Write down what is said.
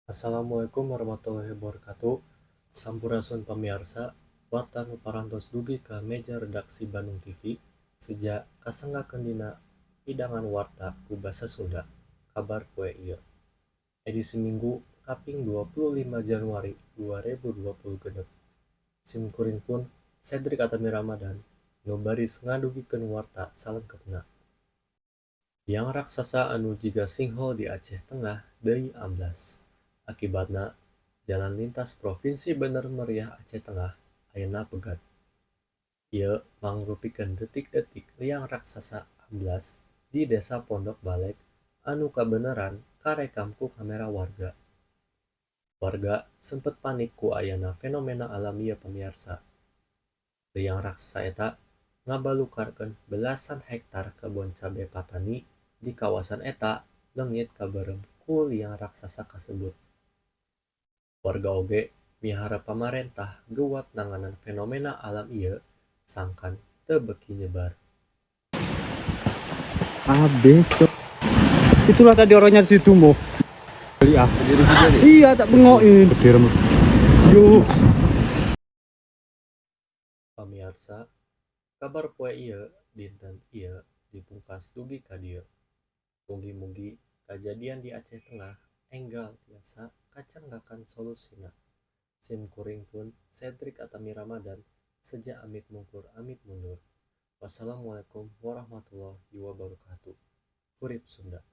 Assalamualaikum warahmatullahi wabarakatuh. Sampurasun pamiarsa, warta nu parantos dugi ka meja redaksi Bandung TV seja kasanggakeun dina hidangan warta ku basa Sunda. Kabar poe ieu. Edisi Minggu kaping 25 Januari 2026. Sim kuring pun Cedric Atami Ramadan nu baris ngadugikeun warta salengkepna. Liang raksasa anu jiga sinkhole di Aceh Tengah deui amblas. Akibatna, jalan lintas Provinsi Bener Meriah Aceh Tengah ayeuna pegat. Ieu mangrupikeun detik-detik liang raksasa amblas di Desa Pondok Balek anu kabeneran karekam ku kamera warga. Warga sempet panik ku ayana fenomena alam ieu pamiarsa. Liang raksasa eta ngabalukarkeun belasan hektar kebon cabe patani di kawasan eta leungit kaberem ku liang raksasa kasebut. Warga oge miharep pamarentah geuwat nanganan fenomena alam ieu sangkan teu beuki nyebar. Habis tuh. Itulah tadi orangnya di situ mau. Beli ah. Iya, tak bengokin. Yo. Pamiarsa, kabar poe ieu dinten ieu dipungkas dugi ka dieu. Mugi-mugi kajadian di Aceh Tengah enggal tiasa kacanggakan solusina. Sim kuring pun Cedric Atami Ramadan seja amit mungkur amit mundur. Wassalamualaikum warahmatullahi wabarakatuh. Hurip Sunda.